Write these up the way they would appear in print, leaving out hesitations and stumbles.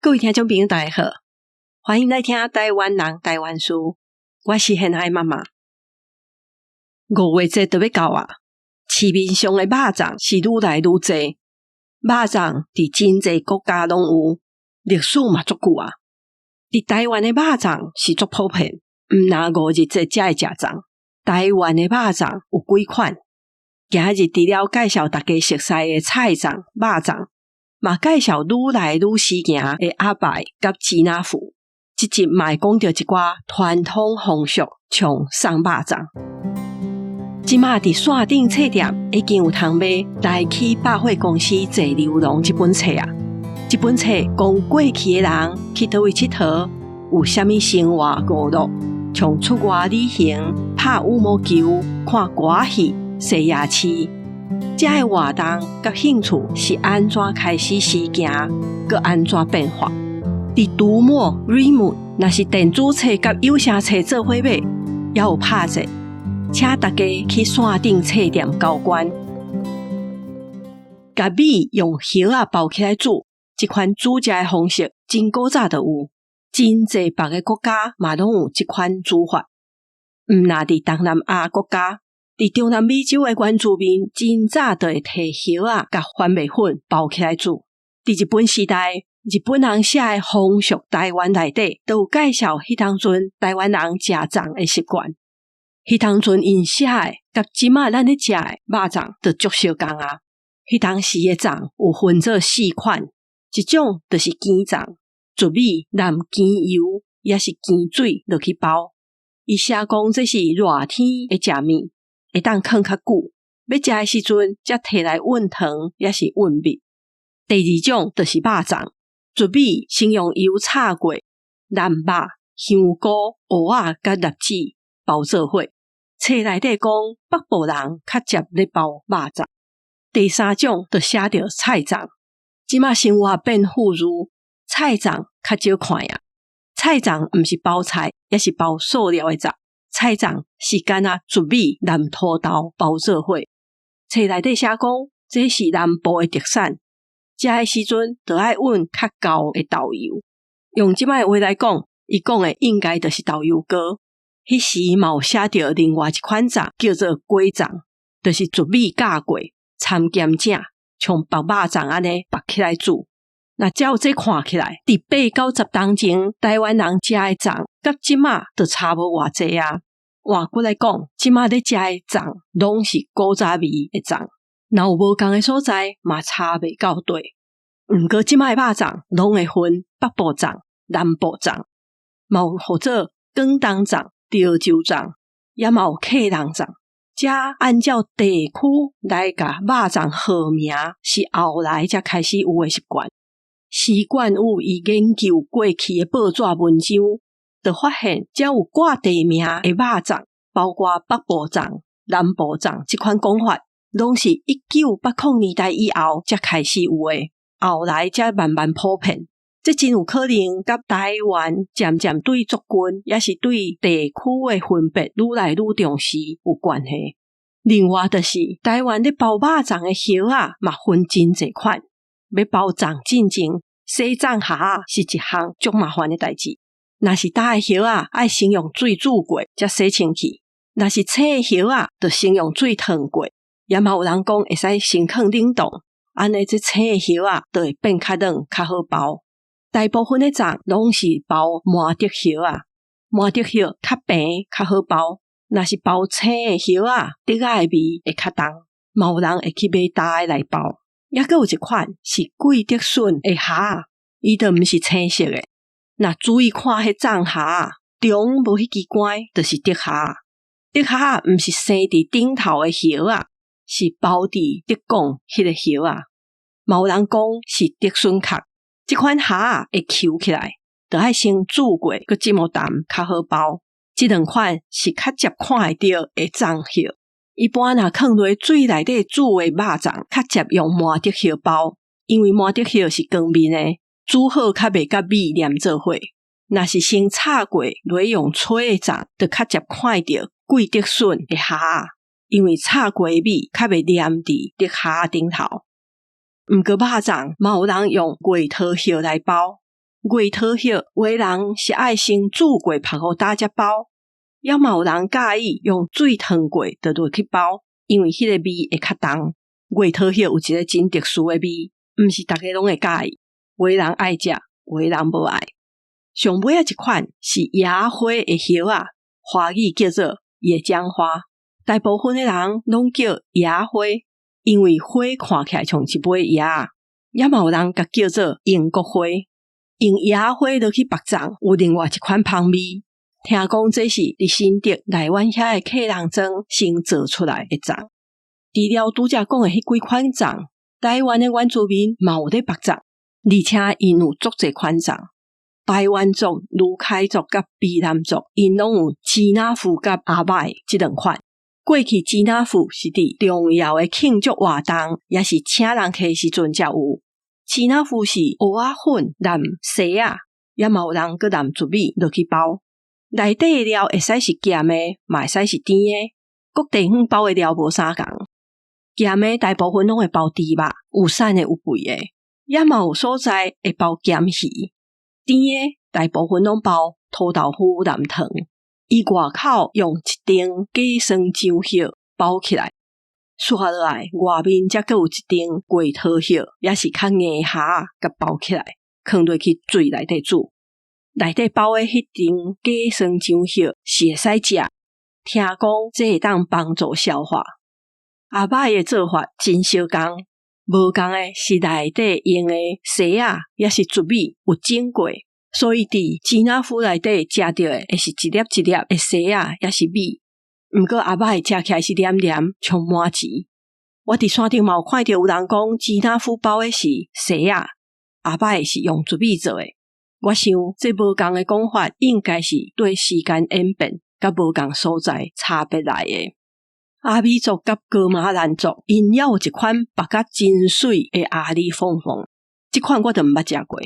各位聽眾朋友，大家好，歡迎來聽台灣人台灣事，我是現海媽媽。五月節就欲到啊，市面上的肉粽是愈來愈濟，肉粽佇真濟國家攏有，歷史嘛足久啊。佇台灣的肉粽是足普遍，毋若五日節才會食粽。台灣的肉粽有幾款？今日除了介紹大家熟似的菜粽、肉粽，嘛介紹愈來愈時行的鴨排佮支那符。這集嘛會講著一寡傳統風俗，像送肉粽。這馬佇線頂冊店已經有通買《來去百貨公司坐牛郎》這本冊啊。這本冊講過去的人去佗位𨑨迌，有啥物生活娛樂，像出外旅行、拍羽毛球、看歌仔戲、踅夜市。這个活動佮興趣是按怎開始時行，閣按怎變化？佇讀墨、Readmoo，若是電子冊佮有聲冊做伙買，猶有拍折，請大家去線頂冊店交關。共米用葉仔包起來煮，這款煮食的方式真古早就有，真濟別个國家嘛攏有這款煮法。毋若佇東南亞國家，佇中南美洲的原住民真早就會提葉仔共番麥粉包起來煮。佇日本時代，日本人寫的《風俗台灣》內底，都有介紹彼當陣台灣人食粽的習慣。彼當陣𪜶寫的，佮這馬咱咧食的肉粽就足相仝啊。彼當時的粽有分做四款，一種就是羹粽，糯米淋羹油，抑是羹水落去包。伊寫講這是熱天會食麵，會當囥較久，欲食的時陣才提來熨糖，抑是熨蜜。第二種就是肉粽，糯米先用油炒過，淋肉、香菇、蚵仔佮栗子包做伙。冊內底講北部人較捷咧包肉粽。第三種就寫著菜粽，這馬生活變富裕，菜粽較少看啊。菜粽毋是包菜，抑是包素料的粽。菜粽是干焦糯米淋土豆包做伙。冊內底寫講，這是南部的特產。食的時陣，就愛問較厚的豆油。用這擺的話來講，伊講的應該就是豆油糕。彼時嘛有寫著另外一款粽，叫做粿粽，就是糯米攪過，摻鹹醬，像縛肉粽按呢縛起來煮。若照這看起來，佇八九十冬前，台灣人食的粽，佮這馬就差無偌濟啊。換句來講，這馬咧食的粽，攏是古早味的粽。若有無仝的所在，嘛差袂到佗。毋過這馬的肉粽，攏會分北部粽、南部粽，嘛有號做廣東粽、潮州粽，也嘛有客人粽。這按照地區來共肉粽號名，是後來才開始有的習慣。施冠宇伊研究過去的報紙文章，就發現遮有掛地名的肉粽，包括北部粽、南部粽這款講法，攏是1980年代以後才開始有的，後來才慢慢普遍。這真有可能佮台灣漸漸對族群，抑是對地區的分別愈來愈重視有關係。另外，就是台灣咧包肉粽的葉仔嘛分真濟款。欲包粽進前，洗粽箬仔是一項足麻煩的代誌。若是焦的葉仔，愛先用水煮過，才洗清氣；若是青的葉仔，就先用水燙過。也嘛有人講會使先囥冷凍，按呢這青的葉仔就會變較軟，較好包。大部分的粽攏是包麻竹葉仔，麻竹葉較平，較好包。若是包青的葉仔，竹仔的味會較重。嘛有人會去買焦的來包。猶閣有一款是桂竹筍的箬仔，伊就毋是青色的。若注意看彼粽箬仔，中無彼支竿，就是竹箬仔。竹箬仔毋是生佇頂頭的葉仔，是包佇竹管彼個葉仔。嘛有人講是竹筍殼。這款箬仔會虯起來，就愛先煮過，閣浸予澹，較好包。這兩款是較捷看會著的粽葉。一般若囥落水內底煮的肉粽，較捷用麻竹葉包，因為麻竹葉是光面的，煮好較袂佮米黏做伙。若是先炒過，落用炊的粽，就較捷看會著桂竹筍的箬仔，因為炒過的米較袂黏佇竹箬仔頂頭。毋過肉粽嘛有人用月桃葉來包，月桃葉，有的人是愛先煮過曝雨焦才包，猶嘛有人佮意用水燙過就落去包，因為彼個味會較重。月桃葉有一個真特殊的味，毋是逐个攏會佮意，有的人愛食，有的人無愛。上尾仔一款是椰花的葉仔，華語叫做野薑花，大部分的人攏叫椰花，因為花看起來像一尾椰仔，猶嘛有人共叫做英國花。用椰花落去縛粽，有另外一款芳味。聽講這是佇新竹來阮遐的客人莊先做出來的粽。除了拄才講的彼幾款粽，台灣的原住民嘛有咧縛粽，而且𪜶有足濟款粽。排灣族、魯凱族佮卑南族，𪜶攏有支那富佮阿嬍這兩款。過去支那富是佇重要的慶祝活動，抑是請人客時陣才有。支那富是蚵仔粉淋苋仔，猶嘛有人閣淋糯米落去包。內底的料會使是鹹的，嘛會使是甜的。各地方包的料無相仝。鹹的大部分攏會包豬肉，有瘦的有肥的，猶嘛有所在會包鹹魚。甜的大部分攏包塗豆腐淋糖，伊外口用一層假酸漿葉包起來，雪落來外面才閣有一層月桃葉，抑是較硬的蝦共包起來，囥落去水內底煮。內底包的彼層假酸漿葉是會使食，聽講這會當幫助消化。阿嬍的做法真相仝。無仝的是內底用的苋仔，抑是糯米有整過，所以佇支那富內底食著的會是一粒一粒的苋仔，抑是米。毋過阿嬍食起來是黏黏，像麻糬。我佇山頂嘛有看著有人講支那富包的是苋仔，阿嬍是用糯米做的。我想這無仝的講法，應該是對時間演變佮無仝所在差別來的。阿美族佮噶瑪蘭族，𪜶猶有一款縛甲真媠的阿里鳳鳳，這款我就毋捌食過。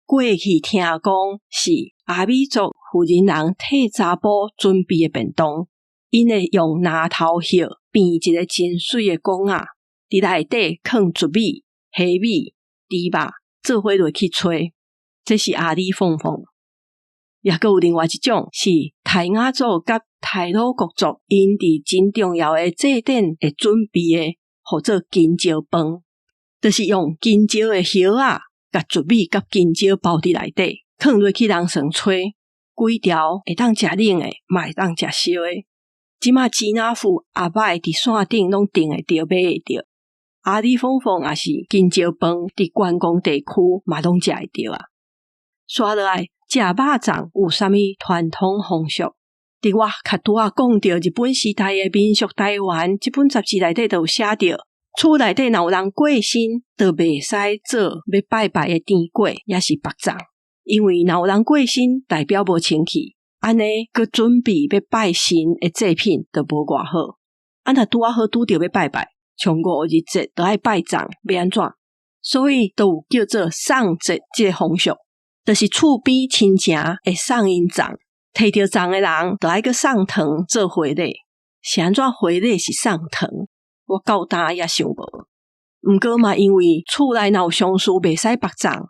過去聽講是阿美族婦人人替查埔準備的便當，𪜶會用蔴頭葉編一个真媠的管仔，佇內底囥糯米、蝦米、豬肉，做伙落去炊，這是阿里鳳鳳。抑閣有另外一種是泰雅族佮太魯閣族，𪜶佇真重要的祭典會準備的，號做金蕉飯，就是用金蕉的葉仔，共糯米佮金蕉包佇內底，囥落去人床炊，規條會當食冷的，嘛會當食燒的。這馬支那富阿嬍佇山頂攏訂會著買會著，阿里鳳鳳抑是金蕉飯，佇觀光地區嘛攏食會著啊。煞落來。食肉粽有啥物傳統風俗？佇我較拄仔講著日本時代的民俗台灣這本雜誌內底就有寫著，厝內底若有人過身，就袂使做欲拜拜的甜粿，抑是縛粽，因為若有人過身，代表無清氣，按呢閣準備欲拜神的祭品就無偌好。啊，若拄仔好拄著欲拜拜，像五日節就愛拜粽，欲按怎？所以就有叫做送節這個風俗。就是厝邊親情會送𪜶粽，提著粽的人就愛閣送糖做回禮。是按怎回禮是送糖？我到今也想無。毋過嘛，因為厝內若有喪事袂使縛粽，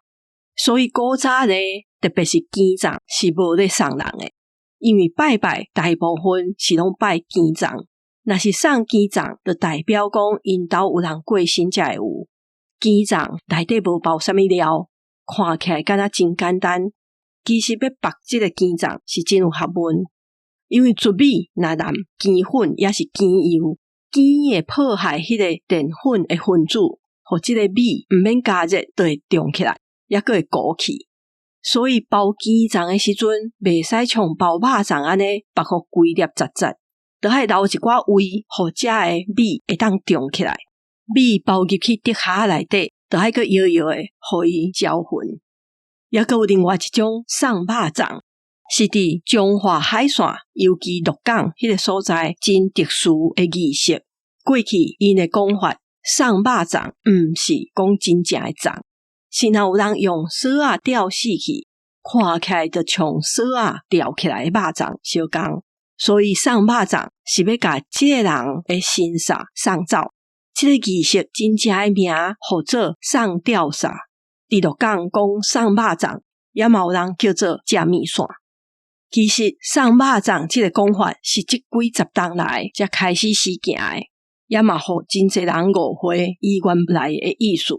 所以古早咧，特別是羹粽是無咧送人的。因為拜拜大部分是攏拜羹粽，若是送羹粽，就代表講𪜶兜有人過身才會有羹粽，內底無包啥物料。看起來敢若真簡單，其實欲縛這个羹粽是真有學問。因為糯米若淋羹粉抑是羹油，羹會破壞彼个澱粉的分子，予這个米毋免加熱就會脹起來，抑閣會糊去。所以包羹粽的時陣，袂使像包肉粽按呢縛予規粒實實，著愛留一寡位，予遮的米會當脹起來。米包入去竹盒內底。就愛閣搖搖的，予伊攪勻。抑閣有另外一種送肉粽，是佇彰化海線，尤其鹿港彼个所在真特殊的儀式。過去𪜶的講法，送肉粽毋是講真正的粽，是若有人用索仔吊死去，看起來就像索仔吊起來的肉粽相仝。所以送肉粽是欲共這个人的神煞送走。這个儀式真正的名號做送吊煞。佇鹿港講送肉粽，也嘛有人叫做食麵線。其實送肉粽這个講法是這幾十冬來才開始時行的，也嘛予真濟人誤會伊原來的意思。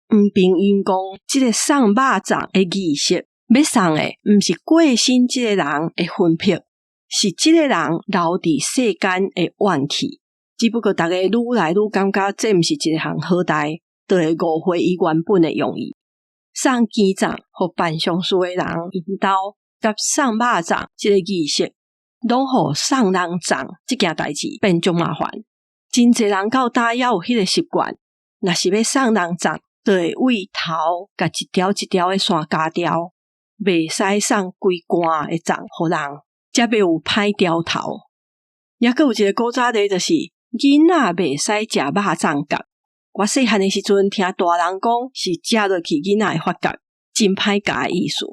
黃平因講，這个送肉粽的儀式，欲送的毋是過身這个人的魂魄，是這个人留佇世間的怨氣。只不過逐家愈來愈感覺這毋是一項好代，就會誤會伊原本的用意。送羹粽予辦喪事的人𪜶兜，佮送肉粽這个儀式，攏予送人葬這件代誌變足麻煩。真濟人到今猶有彼个習慣，若是欲送人葬，就會對頭共一條一條的線鉸掉，袂使送規罐的粽予人，才袂有歹兆頭。猶閣有一个古早例，就是囡仔袂使食肉粽角。我細漢的時陣聽大人講，是食落去囡仔會發覺，真歹教的意思。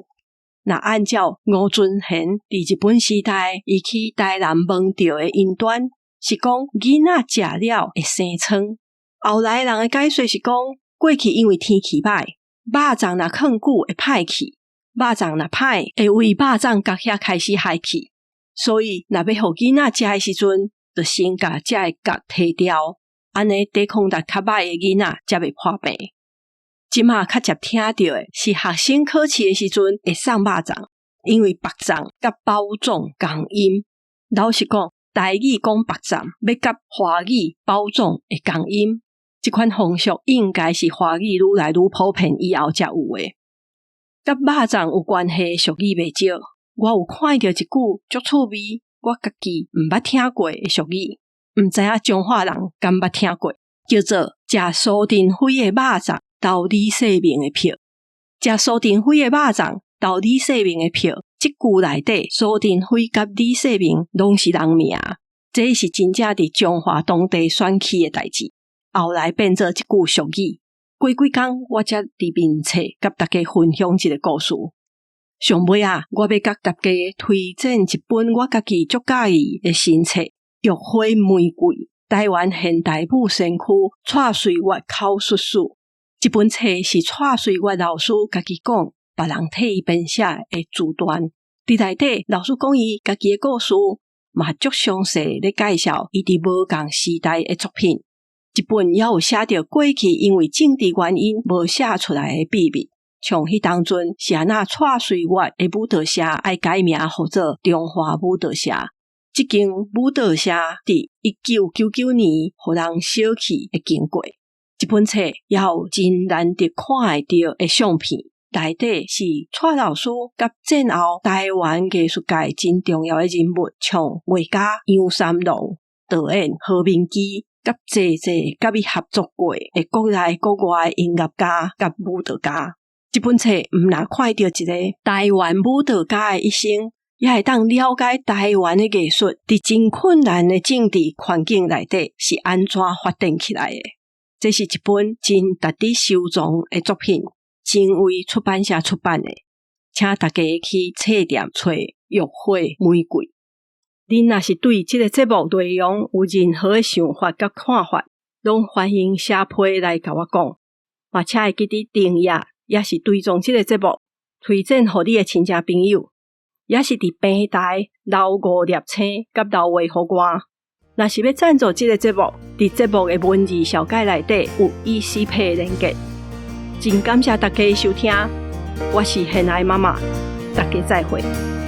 若按照吳尊賢佇日本時代，伊去台南問著的因端，是講囡仔食了會生瘡。後來人的解說是講，過去因為天氣歹，肉粽若囥久會歹去，肉粽若歹會為肉粽角遐開始害去，所以若欲予囡仔食的時陣，就先共這个角提掉，按呢抵抗力較歹的囡仔才袂破病。這馬較捷聽著的是學生考試的時陣會送肉粽，因為縛粽佮包粽仝音。老實講，台語講縛粽欲佮華語包粽會仝音，這款風俗應該是華語愈來愈普遍以後才有的。佮肉粽有關係的俗語袂少，我有看著一句足趣味，我家己毋捌聽過的俗語，毋知影彰化人敢捌聽過，叫做食蘇振輝的肉粽投李世民的票。食蘇振輝的肉粽投李世民的票，這句內底蘇振輝佮李世民攏是人名，這是真正佇彰化當地選區的代誌，後來變做一句俗語。過幾工我才佇面冊佮大家分享這个故事。上尾仔，我欲佮大家推薦一本我家己足佮意的新冊《浴火玫瑰：台灣現代舞先驅蔡穗月口述史》。這本冊是蔡穗月老師家己講，別人替伊編寫的自傳。佇內底，老師講伊家己的故事，嘛足詳細咧介紹伊佇無仝時代的作品。這本猶有寫著過去因為政治原因無寫出來的秘密，像彼當陣是按怎蔡穗月的舞蹈社愛改名號做中華舞蹈社。這間舞蹈社佇1999年予人燒去的經過。這本冊猶有真難得看會著的相片，內底是蔡老師佮戰後台灣藝術界真重要的人物，像畫家楊三郎、導演何明基，佮濟濟佮伊合作過的國內國外音樂家佮舞蹈家。這本冊毋但看著一个台灣舞蹈家的一生，也會當了解台灣的藝術佇真困難的政治環境內底是按怎發展起來的。這是一本真值得收藏的作品，經緯出版社出版的，請大家去冊店揣《浴火玫瑰》。恁若是對這个節目內容有任何的想法佮看法，攏歡迎寫批來共我講。嘛，請會記得訂閱，抑是追蹤這个節目，推薦予你的親戚朋友，抑是佇平台留五粒星佮留話予我。若是欲贊助這个節目，佇節目的文字紹介內底有 ECPay 連結。真感謝大家收聽，我是現愛媽媽，大家再會。